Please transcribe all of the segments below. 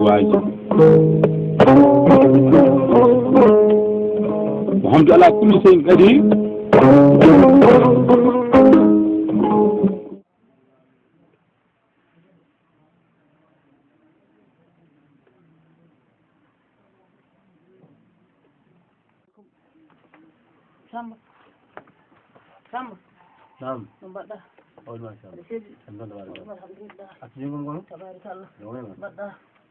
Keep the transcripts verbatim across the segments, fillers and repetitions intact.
Waaji. Alhamdu ala kulli shay'in qadir. Samba. Samba. Naam. No mbaɗɗa? Hol machallah. Aɗa selli? Tan tan tabaarakallah. Alhamdulillah. Accu jeyngol ngol? Tabaarakallah. No woni ma? Mbaɗɗa?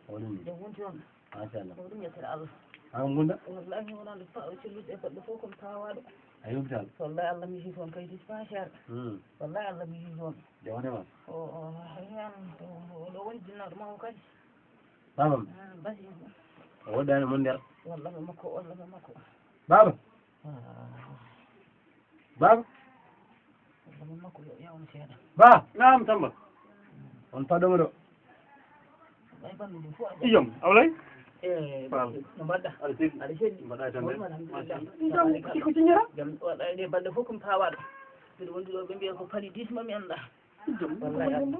Hol ni? Jam wonti on? Machallah. Ko ɗum yettere Allah. An gunda? Wallahi wonande pa-, celluɗe e goɗɗo fof komi pawaɗo. A yewtital? Wallahi Allah mi yii toon kay dis pas cher. Hmm. Wallahi Allah mi yii toon. Jawde ma? O, o, o, o, o, ɗo woni jinnaɗo mawɗo kadi. Babam? Hmm, basi. O woɗɗani mon nder? Wallahi makko, wallahi makko. Baba? Ah. Baba? Ba! Naam, Samba. On paɗɗo mo ɗo. Iyom, Ablaye? Eh, Ba. No mbaɗɗa? Aɗa selli? Aɗa selli? Mbaɗɗa e tampere? Machallah. Jam, iko siñora? Jam, waɗa ɗe balɗe fof ko mi pawaɗo. Mbiɗo wondi ɗo, ɓe mbiya ko paɗi dix ma mi annda. Jam, wallahi, ko jam.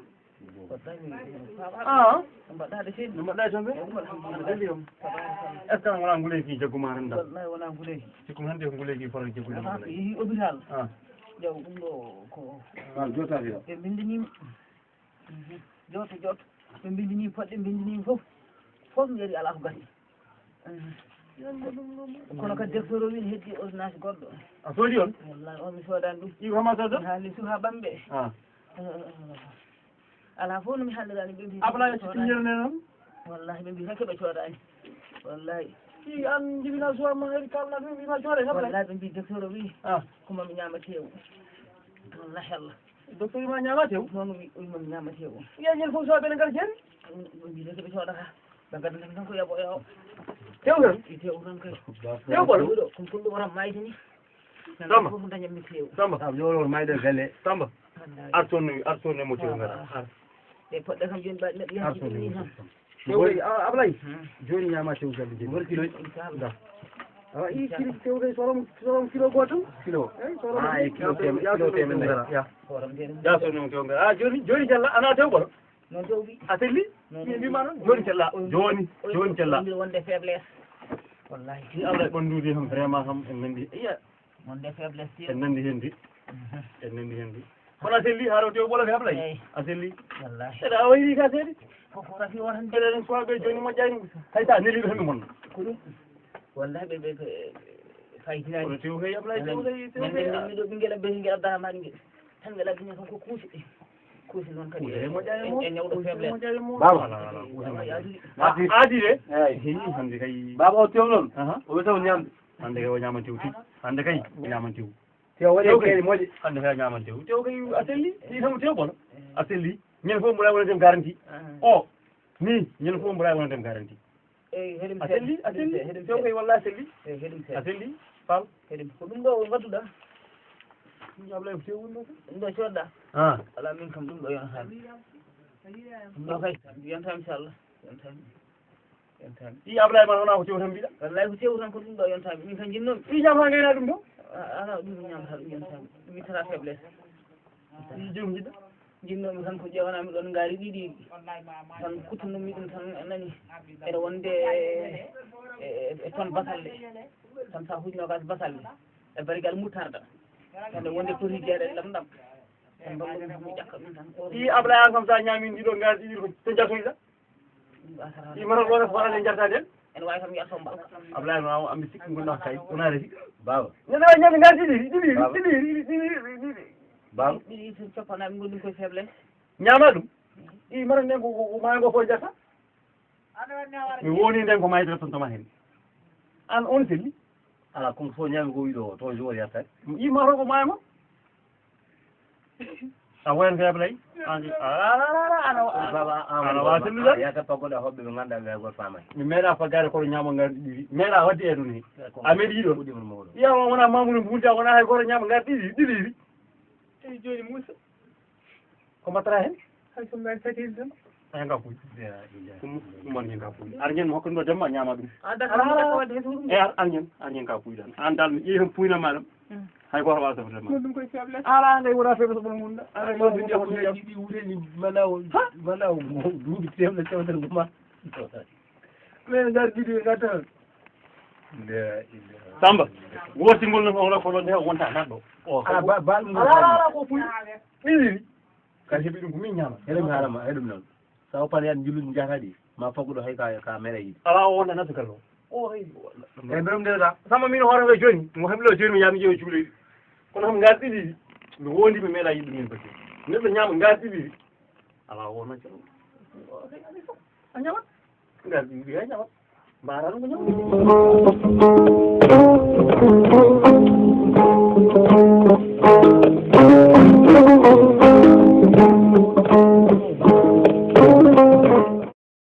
Wallahi, mi, mi pawaɗo. Ah. No mbaɗɗa, aɗa selli? No mbaɗɗa e tampere? Jam, alhamdulillah. Est-ce que an wona nguleyki jaggu ma tan dal? Wallahi, wona nguleyki. Sikku hannde ko nguleyki fota jaggu ma. Ah, mi yehi hôpital. Ah. Jaw, ɗum ɗo ko. Ah, jota fiya. Ɓe mbindini mi. Mhm. Jooto, jooto. Ɓe mbindini poɗɗe, mbindini fof. Fof mi yari alaa ko gasi. Mhm. Kono kadi docteur o wiin heddi ordonnance goɗɗo. A soodi on? Wallahi, on mi soodani ɗum. Ɗi ko hama soodde? Mi haali suka ɓamɓe. Ah. Eh, eh, eh. Alaa fof no mi haalirani ɓe mbi Ablaye, a sikki yerne noon? Wallahi, ɓe mbi tan keɓe coodani. Wallahi. Si an jibina suwa ma, eri kalna ɗum, mbima coode tan. Wallahi, ɓe mbi docteur o wi. Ah. Ko mami ñaama tewu. Wallahi Allah. Docteur ma ñaama tew? Noon o wi, o wi mami ñaama tew. Iya, ñande fof sooɓe ne ngara jeeri? Ɓe mbi reke ɓe coodata. Ɓe ngaddata tan ko yaɓo yawo. Tew tan? I tew tan kay. Tew bolo? Ɗo, ko kulɗo woram mayde ni. Samba. Fof dañam mi tew. Samba. Samba, yo won mayde galle. Samba. Wallahi. Arton, arton e mo tew ngara. Ah, ah. Ar. E poɗɗe kam joni mbaɗi neɗɗo yahdi ɗum ni tan. Tew kay, a, Ablaye. Hmm. Joni ñaama tew galle joni. Won kilo. Inchallah. Awa, i kilo tew kay sorom, sorom kilo goto? Kilo. Eh, sorom. Ah, e kilo temen, kilo temen nayi. Ya. Horam temen. Ya, so non tew ngara. Ah, joni, joni jalla, ana tew bolo? Noon tew wi. A selli? Noon min mbima noon. Joni cella. Joni, joni cella. Wonde faiblesse. Wallahi. Si Allah ɓanndude kam, vraiment kam, en nandi. Iya. Wonde faiblesse. En nandi hen de. Mhm. En nandi hen de. Kono a selli, haa ɗo tew ɓolo faible. Eyi. A selli. Wallahi. Eɗa a wayri ka seedi. Ko, ko rafi o tan. Eɗen suwaaɓe joni moƴƴani. Hay sa neli ɓe hannde mon. Ko ɗum. Wallahi ɓe, ɓe, ɓe fayitinaani. Kono tew kay Ablaye, tew kay, tew kay. Min, min, min ɗo ɓinngel am, ɓe ɓinngel am dara ma ɓinngel. Tan ngal addi tan ko kuusi. Kuusi noon kadi. Kuusi e moƴƴani mo. E ñawɗo faiblesse. Kuusi e moƴƴani mo. Baba. Wala, wala, kuusi e moƴƴani. Aadi. Aadi de. Eyi. Heyi, hannde kay. Baba o tew noon. Aha. O wiyata o ñaamde. Hannde kay o ñaaman tew tigi. Hannde kay o ñaaman tew. Tew waɗi tew kay kayri moƴƴi. Hannde kay o ñaaman tew. Tew kay a selli. Ɗi tan tew bolo. A selli. Ñande fof mboɗa wonande garanti. Ah. O. Ni, ñande fof mboɗa wonande garanti. Eyi, heɗum a selli, a selli. Heɗum tew kay walla a selli. Eyi, heɗum a selli. Pal. Heɗum ko ɗum ɗo o ngadduɗa. Ɗum Ablaye ko tew woni ɗo. Ɗum ɗo coodɗa. Ah. Ala min kam ɗum ɗo yonata mi. Ɗum ɗo kay yonata mi inchallah. Yonata mi. Yonata mi. I Ablaye man wona ko tew tan mbiɗa. Wallahi ko tew tan ko ɗum ɗo yonata mi. Min kam jinnomi. I ñamata ngayna ɗum ɗo. A-, ala ɗum mi ñamata ɗum yonata mi. Ɗum ittata faiblesse. I joom jiɗɗo. Jinnoomi tan ko ƴeewanami ɗon ngaari ɗiɗi tan kuttunumi ɗum tan nani eɗa wonde e, e, e ton basalle tan sa huuji nogas basalle e barigal muttarda tan e wonde poti jeeɗe ɗam ɗam tan mbaɗɗum mi ƴakka ɗum tan. I Ablaye an kam sa ñaami ɗiɗo ngaari ɗiɗi ko to jatoyɗa. Imata ɗo ref waɗa nde jarta nden. Ene wawi kam yiyata on mbaɗa. Ablaye no ambi sikki ngonɗa kay wona resi. Baba. Nde ɗo ñande ngar ɗiɗi ɗiɗi Baba. Ɗiɗi ɗiɗi ɗiɗi ɗiɗi. Baba. Ɗiɗi ɗiɗi coppanaɓe ngonɗum koye faiblesse. Ñama ɗum. Ɗi mata nden ko ko mayo ngo fof jarta. Mi woni nden ko mayde tontoma hen. An on selli. Ala kon fof ñami ko wiɗo to jowori yartani. Yimma to ko mayo ngo. A woyan ko yablay. An a ana ana wa sellude. Yata pagoda hoɓɓe ɓe ngannduɗaa ɓe hay goto faamani. Mi meeɗa faggade koto ñaama ngar ɗiɗi meeɗa wadde e ɗum he. A meeɗi yiɗo. Iya o wona mamudu mbunta wona hay goto ñaama ngar ɗiɗi ɗiɗi. Eyi joni Moussa. Ko mbaɗata hen? Hay ko mbaɗi sakiiri tan. Ay nga puy. Ɗum ɗum man hen ka puy. Ar ñen mo hokkude ɗo demma ñaama ɗum. A dakar mo dakar wadde hen ɗum. E ar ar ñen ar ñen ka puy tan. An dal mi ƴeewi tan puyna ma ɗum. Hay goto wawa safrde ma. Ɗum koye faiblesse. Ala ngay wona faiblesse ɓono mun. Ala ngay wona faiblesse. Ɗi wureni mana o mana o duuɓi faiblesse tawdal ko ma. Ɓe ngardiɗi e ngartal. Samba, wortingol no hono kono nde wonta nanɗo. O ala ba bal mo ala ala ko puy. Ɗiɗi. Ka heɓi ɗum ko min ñaama. Heɗum harama heɗum noon. Sa o pan yan julluɗi jahata ɗi ma fagguɗo hay ka ka mera yiɗi. Ala o wonta nasu kala o. O hay. E mbeɗum nde ka sama min hoore ngal joni mo heɓlo joni mi yaami ƴeewa cuuleɗi. Kono kam ngardiɗi mi wondi mi meeɗa yiɗɗum min basi. Neɗɗo ñaama ngardiɗi. Ala o wona jalo. A ñamat. Ngardiɗi a ñamat. Mbaara ɗum ko ñamat.